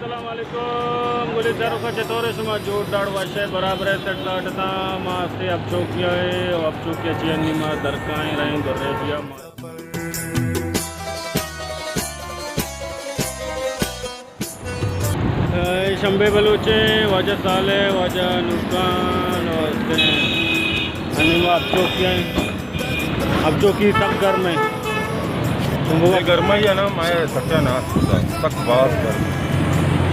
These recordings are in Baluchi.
السلام علیکم، گلیں چاروکاں، چطور ئے شما؟ جوڑ ڈاڑ وش ئے، برابر ئے، سیٹ ساٹ اتاں؟ ما ہستیں اب چوکیا ءَ، اب چوکیا چی انی ما درکائیں رہیں دریجیا ما۔ اے شمبے بلوچ ءِ، واجہ صالح، واجہ نورخان ءُ ہستیں انی ما اب چوکی ءَ۔ اب چوکی سک گرم ایں۔ اے گرمائی ءَ نا، مئے سکا نا، سک باز گرم۔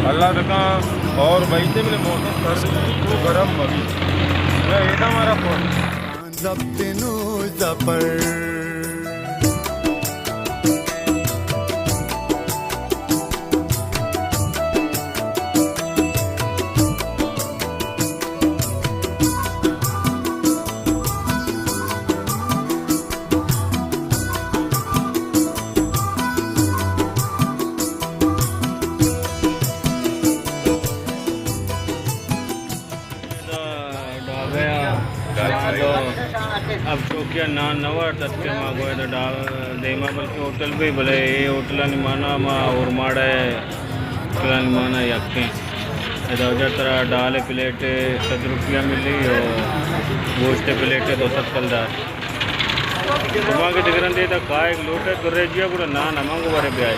اللہ دکا اور بئیتے بلے موسم سرد بی، تو گرم مبی۔ میں ایدا مارا پہنچ۔ ضبط نو زپر۔ ڈابہ ءَ ما دو اب چوکی ءَ نان نہ وارت ات کہ ما گوئے تو ڈا-، دیما بلکہ ہوٹل بھی، بلے اے ہوٹلانی مانا ما اورماڑہ ءِ ہوٹلانی مانا یکیں۔ ادا واجہ ترا ڈال ءِ پلیٹ ءَ صد روپیہ ملی ءُ گوشت ءِ پلیٹ ءَ دو سد کلدار۔ شما کہ دگران دے دا کائے لوٹ ءَ دریجیا گڑا نان ہمانگو بارے بیائے۔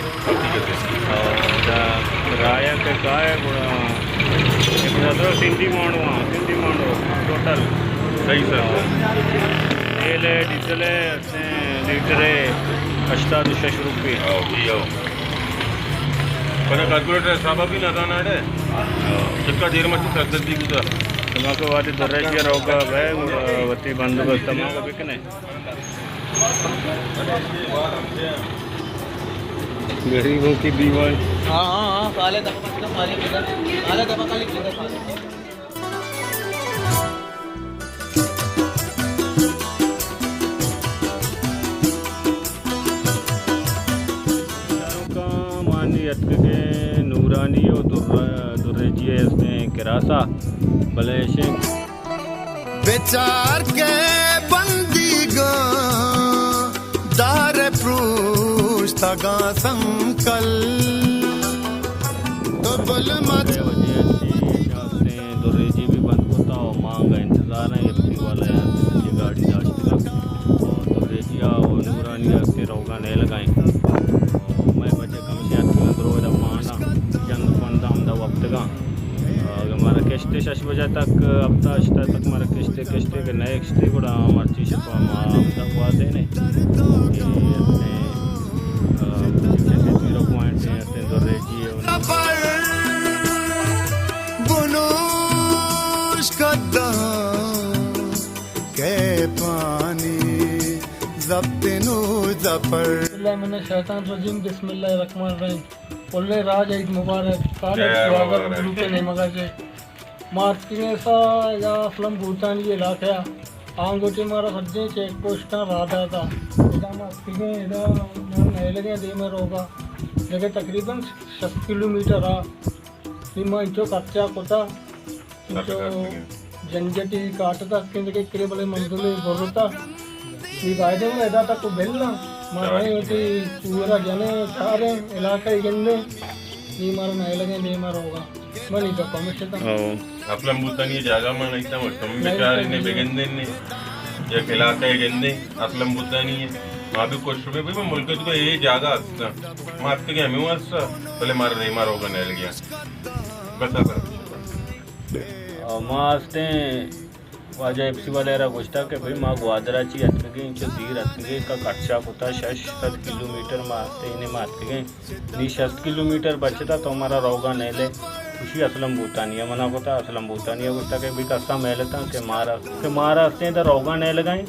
او، دا رایا کہ کائے گڑا، گڑا تو سندھی مانڈو ہاں، سندھی مانڈو، ٹوٹل۔ صحیح سر۔ تیل ءِ، ڈیزل ءِ، لیٹر ءَ ہشتاد ءُ شش روپے۔ او، جی، او۔ پدا کیلکولیٹر حساب بھی نہ دانا ہے۔ چکا دیر مچ سردی بھی تھا۔ شما کہ وہدے دریجیا روگا بئے، وتی بندوبست ہمانگو بکنے۔ غریبوں کی دیوان۔ ہاں، ہاں، ہاں، سالے دفعہ، سالے دفعہ، سالے دفعہ۔ مانی اتکگیں نورانی ءُ در-، دریجی ءِ ہستیں کراسا، بلے ایشیں بچار کہ بندیگاں دار پروشتگاں سنکل۔ تو بل مت۔ دریجی بھی بند کتا ءُ ما انگا انتظار ایں، ایف سی والا ءَ گاڑی داشتگا ءُ دریجی ءَ ءُ نورانی ءَ ہستیں روگا نیلگا ایں۔ مئے بچے کمشیں اتکگاں درو ادا پانڈاں، جند پنڈاں ہمدا وپتگاں۔ اگہ مارا کشت شش بجہ تک، ہفتا ہشتا تک مارا کشت، کشت کہ نئے کشت گڑا مرچی شپا ما ہمدا گوازینے۔ اے ہستیں، آ، زیرو پوائنٹ ایں، ہستیں دریجی ایں۔ بنوش کداں کہ پانی ضبط نو زپر۔ بسم اللہ من الشیطان الرجیم، بسم اللہ الرحمن الرحیم۔ کلیں راج عید مبارک، کالج جے سواگت مبارک۔ گروپ ءِ نیمگا چہ۔ ما اتکگیں سا ادا اسلم بھوتانی علاقہ ءَ۔ آنگوٹی مارا سجیں چیک پوسٹاں راہ داتا۔ ادا ما اتکگیں، ادا ما نیلگیں دیم ءَ روگا۔ دگہ تقریباً شست کلومیٹر آ۔ نی ما انچو خرچہ کتا۔ انچو جنجٹی کاٹتا، اتکیں دگہ کرے بلے منزلے برتا۔ نی بایدے من ادا تک بل نہ، ما رئیں وتی پورا جنیں چاریں علاقہ ءَ گندیں۔ نی مارا نیلگیں دیما روگا۔ منی تو پمشتا۔ او۔ اسلم بھوتانی جاگہ ما نیتا، تم بیچارے نے بگندے نے۔ یک علاقہ ءَ گندے، اسلم بھوتانی۔ ما بھی کوشش میں بھی ملک تو یہ جاگہ ہستا۔ ما اتکگیں ہمیں واسطہ، بلے مارا دیما روگا نیلگیا۔ بس اب۔ او ما ہستیں واجہ ایف سی والے را گوشتا کہ بھئی ما گوادر ءَ چی اتکگیں، انچو دیر اتکگیں، کا خرچہ کتا شش سد کلومیٹر ما ہستیں، نے ما اتکگیں۔ نی شست کلومیٹر بچتا تو مارا روگا نیلے۔ گوشی اسلم بھوتانی ءَ منا کتا، اسلم بھوتانی ءَ گوشتا کہ بھئی کسا میلتاں کہ مارا، کہ مارا ہستیں دا روگا نیلگائیں۔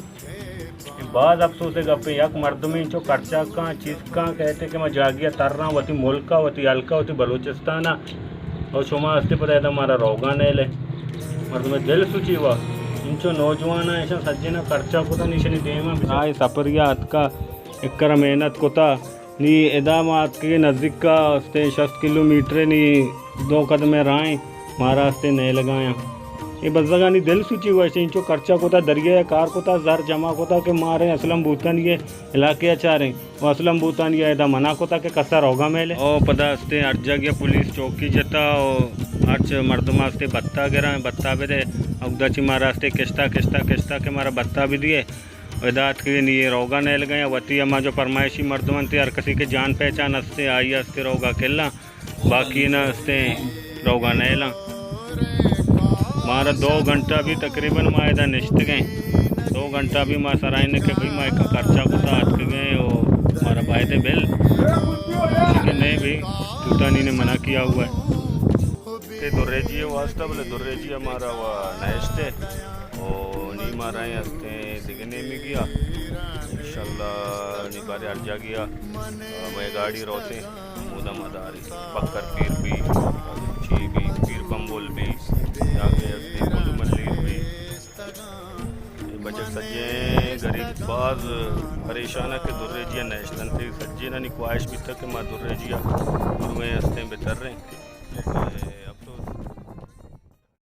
باز افسوس ءِ گپے، یک مردمے انچو خرچہ کاں، چیز کاں، کہتے کہ ما جاگہے ءَ تراں، وتی ملک ءَ، وتی ہلک ءَ، وتی بلوچستان ءَ، اور شما ہستے پدا ادا مارا روگا نیلے۔ مردم ءِ دل سوچی وا، انچو نوجوان ءَ ایشاں سجیناں خرچہ کتا، ایشانی دیما بچار۔ آئے سپریا اتکا، اکرا محنت کتا، نی ادا ما اتکگیں نزدیک ءَ ہستیں شست کلومیٹر، نی دو قدم ءِ راہیں، مارا ہستیں نیلگایاں۔ اے بزگانی دل سوچی، گوشت انچو خرچہ کتا، دریا ءَ کار کتا، زر جمع کتا کہ ماریں اسلم بوتانی ءِ علاقہ ءَ چاریں۔ و اسلم بوتانی ءَ ادا منع کتا کہ کسا روگا میلے۔ او پدا استے ہر جاگہ پولیس چوکی جتا و ہرچ مردم استے بتا گرا، بتا بدے۔ اگدا چی مارا استے کشتا، کشتا، کشتا کہ مارا بتا بدیے۔ و ادا اتکگیں نی روگا نیلگا، وتی ہما جو فرمائشی مردم انت، ہر کسی کہ جان پہچان استے، آئی استے روگا کلاں۔ باقی نہ استیں، روگا نیلاں۔ مارا دو گھنٹہ بھی تقریباً ما ادا نشتگیں۔ دو گھنٹہ بھی ما سرائیں کہ بھئی ما ایک خرچہ کتا اتکگیں و مارا بایدیں بل۔ کہ نہیں بھی، بوتانی نے منع کیا ہوا ہے۔ کہ دریجی واسطہ بلے دریجی ہمارا وہ نہشتے۔ او نی ما رئیں استیں دگہ نیمگی ءَ۔ انشاءاللہ نی بارے ہر جاگہ ءَ مئے گاڑی روتیں، ہمودا ما داریں۔ بکر پیر بی، چی بی، پیر بمبل بی، یا کہ استیں کلو ملیر بی۔ اے بچک سجیں غریب باز پریشان ءَ کہ دریجی ءَ نہشتنت۔ سجینانی خواہش بیتگ کہ ما دریجی ءَ برویں استیں بتریں۔